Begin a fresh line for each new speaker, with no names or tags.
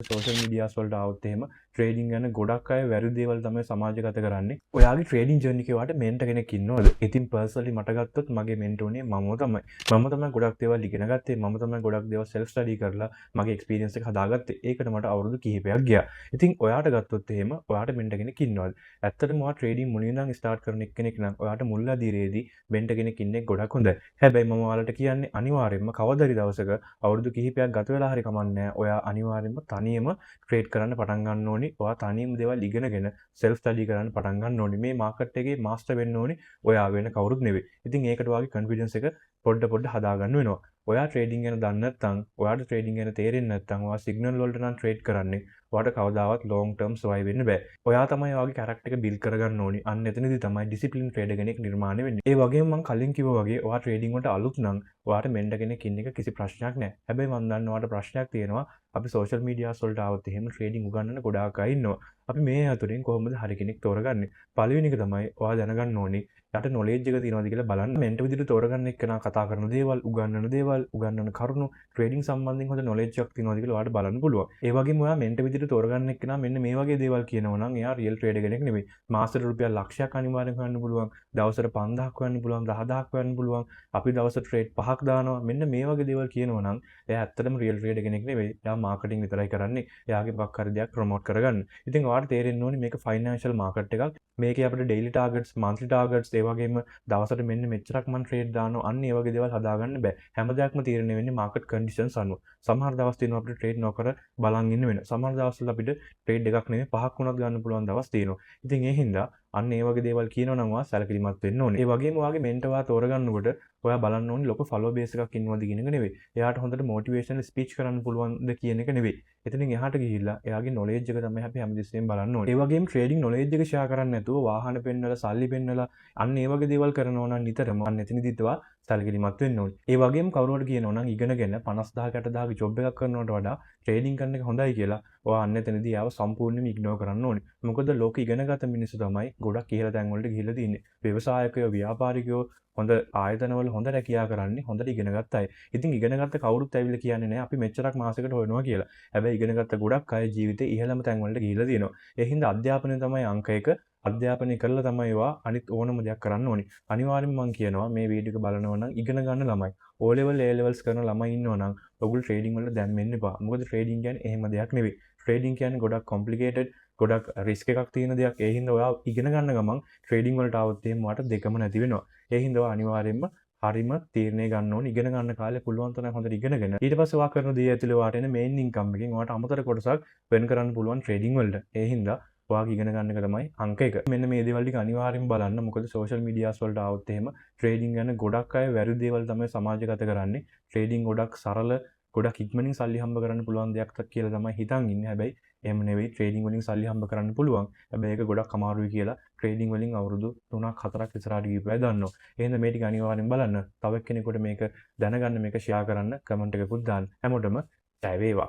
Social medias වලට ආවොත් එහෙම ට්‍රේඩින් ගැන ගොඩක් අය වැරදි දේවල් තමයි සමාජගත කරන්නේ. ඔයාගේ ට්‍රේඩින් ජර්නි එකේ ඔයාට මෙන්ටර් කෙනෙක් ඉන්නවද? ඉතින් පර්සනලි මට ගත්තොත් මගේ මෙන්ටර් උනේ මමම තමයි. මම තමයි ගොඩක් දේවල් ඉගෙන ගත්තේ. මම තමයි ගොඩක් දේවල් සෙල්ෆ් ස්ටඩි කරලා මගේ එක්ස්පීරියන්ස් එක හදාගත්තේ. ඒකට මට අවුරුදු කිහිපයක් ගියා. ඉතින් ඔයාට ගත්තොත් එහෙම ඔයාට මෙන්ටර් කෙනෙක් ඉන්නවද? ඇත්තටම ඔයා ට්‍රේඩින් මුලින් ඉඳන් ස්ටාර්ට් කරන එක්කෙනෙක් නම් ඔයාට මුල් අදියරේදී මෙන්ටර් කෙනෙක් ඉන්න එක ගොඩක් හොඳයි. හැබැයි මම ඔයාලට කියන්නේ අනිවාර්යයෙන්ම කවදා හරි දවසක අවුරුදු කිහිපයක් ගත වෙලා හරි කමක් නෑ, ඔයා අනිවාර්යයෙන්ම තනියම ට්‍රේඩ් කරන්න පටන් ගන්න ඕනි. ඔයා තනියම දේවල් ඉගෙනගෙන සෙල්ෆ් ස්ටඩි කරන්න පටන් ගන්න ඕනි. මේ මාකට් එකේ මාස්ටර් වෙන්න ඕනි ඔයා, වෙන කවුරුත් නෙවෙයි. ඉතින් ඒකට ඔයාගේ කොන්ෆිඩන්ස් එක පොඩ පොඩ හදාගන්න වෙනවා. ඔයා ට්‍රේඩින් ගැන දන්නේ නැත්නම්, ඔයාට ට්‍රේඩින් ගැන තේරෙන්නේ නැත්නම්, ඔයා සිග්නල් වලට නම් ට්‍රේඩ් කරන්නේ, ඔයාට කවදාවත් ලොං ටර්ම් සර්වයිව් වෙන්න බෑ. ඔයා තමයි ඔයාගේ කැරක්ටර් එක බිල්ඩ් කරගන්න ඕනි. අන්න එතනදී තමයි ඩිසිප්ලින් ට්‍රේඩර් කෙනෙක් නිර්මාණය වෙන්නේ. ඒ වගේම මං කලින් කිව්වා වගේ ඔයා ට්‍රේඩින් වලට අලුත් නම් ඔයාට මෙන්ටර් කෙනෙක් ඉන්න එක කිසි ප්‍රශ්නයක් නෑ. හැබැයි මං දන්නවා ඔයාට ප්‍රශ්නයක් තියෙනවා. අපි සෝෂල් මීඩියාස් වලට ආවොත් එහෙම ට්‍රේඩින් උගන්වන ගොඩාක් අය ඉන්නවා. අපි මේ අතුරින් කොහොමද හරි කෙනෙක් තෝරගන්නේ? පළවෙනි එක තමයි ඔයා දැනගන්න ඕනි එයාට නොලෙජ් එක තියෙනවද කියලා බලන්න. මෙන්ටර් විදිහට තෝරගන්න එක්කෙනා කතා කරන දේවල්, උගන්වන දේවල්, උගන්වන කරුණු, ට්‍රේඩින් සම්බන්ධයෙන් හොඳ නොලෙජ් එකක් තියෙනවද කියලා ඔයාට බලන්න පුළුවන්. ඒ වගේම ඔයා මෙන්ටර් විදිහට තෝරගන්න එක්කෙනා මෙන්න මේ වගේ දේවල් කියනවා නම් එයා රියල් ට්‍රේඩර් කෙනෙක් නෙවෙයි. මාසෙට රුපියල් ලක්ෂයක් අනිවාර්යෙන් හොයන්න පුළුවන්. දවසට 5000ක් හොයන්න පුළුවන්, 10,000ක් හොයන්න පුළුවන්. අපි දවසට ට්‍රේඩ් පහක් දානවා. මෙන්න මේ වගේ දේවල් කියනවා නම් එයා ඇත්තටම රියල් ට්‍රේඩර් කෙනෙක් නෙවෙයි. එයා මාකටිං විතරයි කරන්නේ. එයාගේ මොකක් හරි දෙයක් ප්‍රොමෝට් කරගන්න. ඉතින් ඔයාට තේරෙන්න ඕනේ මේක ෆයිනෑන්ෂල් මාකට් එකක්. මේකේ අපිට ඩේලි ටාගට්ස්, මන්ත්ලි ටාගට්ස්, ඒ වගේම දවසට මෙන්න මෙච්චරක් මං ට්‍රේඩ් දානවා, අන්න ඒ වගේ දේවල් හදාගන්න බෑ. හැම දෙයක්ම තීරණය වෙන්නේ මාකට් කන්ඩිෂන්ස් අනුව. සමහර දවස් තියෙනවා අපිට ට්‍රේඩ් නොකර බලන් ඉන්න වෙන. සමහර දවස්වල අපිට ට්‍රේඩ් එකක් නෙමෙයි පහක් වුණත් ගන්න පුළුවන් දවස් තියෙනවා. ඉතින් ඒ හින්දා අන්න ඒ වගේ දේවල් කියනවා නම් ඔයා සැලකිලිමත් වෙන්න ඕනේ. ඒ වගේම ඔයාගේ මෙන්ටර් ඔයා තෝරගන්නකොට ඔයා බලන්න ඕනේ ලොකු ෆලෝ බේස් එකක් ඉන්නවද කියන එක නෙවෙයි. එයාට හොඳට මොටිවේෂනල් ස්පීච් කරන්න පුළුවන්ද කියන එක නෙවෙයි. එතනින් එහාට ගිහිල්ලා එයාගේ නොලෙජ් එක තමයි අපි හැමතිස්සෙම බලන්න ඕනේ. ඒ වගේම ට්‍රේඩින් නොලෙජ් එක ෂෙයා කරන්නේ නැතුව වාහන පෙන්නලා, සල්ලි පෙන්නලා, අන්න ඒ වගේ දේවල් කරනවා නම් නිතරම, අන්න එතනදිත් ඔයා සැලකිලිමත් වෙන්න ඕනේ. ඒ වගේම කවුරු හරි කියනවා නම් ඉගෙනගෙන 50,000 60,000 ජොබ් එකක් කරනවට වඩා ට්‍රේඩින් කරන එක හොඳයි කියලා, ඔයා අන්න එතනදී එයාව සම්පූර්ණයෙන්ම ඉග්නෝර් කරන්න ඕනේ. මොකද ලෝකෙ ඉගෙනගත මිනිස්සු තමයි ගොඩක් ඉහළ තැන් වලට ගිහිල්ලා තියෙන්නේ. ව්‍යවසායකයෝ, ව්‍යාපාරිකයෝ, හොඳ ආයතනවල හොඳ රැකියා කරන්නේ හොඳට ඉගෙන ගත්ත අය. ඉතින් ඉගෙන ගත්ත කවුරුත් ඇවිල්ලා කියන්නේ නෑ අපි මෙච්චරක් මාසෙකට හොයනවා කියලා. හැබැයි ඉගෙන ගත්ත ගොඩක් අය ජීවිතේ ඉහළම තැන් වලට ගිහිල්ලා තියෙනවා. ඒ හින්දා අධ්‍යාපනය තමයි අංක එක. අධ්‍යාපනය කරලා තමයි ඔයා අනිත් ඕනම දෙයක් කරන්න ඕනි. අනිවාර්යෙන්ම මං කියනවා මේ වීඩියෝ එක බලනවා නම් ඉගෙන ගන්න ළමයි, O level, A levels කරන ළමයි ඉන්නවා නම් ඔයගොල්ලෝ ට්‍රේඩින් වලට දැන් වෙන්න එපා. මොකද ට්‍රේඩින් කියන්නේ එහෙම දෙයක් නෙවෙයි. ට්‍රේඩින් කියන්නේ ගොඩක් කොම්ප්ලිකේටඩ්, ගොඩක් රිස්ක් එකක් තියෙන දෙයක්. ඒ හින්දා ඔයා ඉගෙන ගන්න ගමන් ට්‍රේඩින් වලට ආවොත් එහෙම ඔයාට දෙකම නැති වෙනවා. ඒ හින්දා ඔයා අනිවාර්යෙන්ම හරිම තීරණය ගන්න ඕනේ. ඉගෙන ගන්න කාලේ පුළුවන් තරම් හොඳට ඉගෙනගෙන ඊට පස්සේ ඔයා කරන දේ ඇතුලේ ඔයාට එන මේන් ඉන්කම් එකෙන් ඔයාට අමතර කොටසක් වෙන් කරන්න පුළුවන් ට්‍රේඩින් වලට. ඒ හින්දා ඔයාගේ ඉගෙන ගන්න එක තමයි අංක එක. මෙන්න මේ දේවල් ටික අනිවාර්යෙන්ම බලන්න. මොකද සෝෂල් මීඩියාස් වලට ආවොත් එහෙම ට්‍රේඩින් ගැන ගොඩක් අය වැරදි දේවල් තමයි සමාජගත කරන්නේ. ට්‍රේඩින් ගොඩක් සරල, ගොඩක් ඉක්මනින් සල්ලි හම්බ කරන්න පුළුවන් දෙයක් කියලා තමයි හිතන් ඉන්නේ. හැබැයි එහෙම නෙවෙයි. ට්‍රේඩින් වලින් සල්ලි හම්බ කරන්න පුළුවන්. හැබැයි ඒක ගොඩක් අමාරුයි කියලා ට්‍රේඩින් වලින් අවුරුදු 3ක් 4ක් ඉස්සරහට ගියපු අය දන්නවා. එහෙනම් මේ ටික අනිවාර්යෙන් බලන්න. තව එක්කෙනෙකුට මේක දැනගන්න මේක ෂෙයා කරන්න, කමෙන්ට් එකකුත් දාන්න. හැමෝටම ජය වේවා.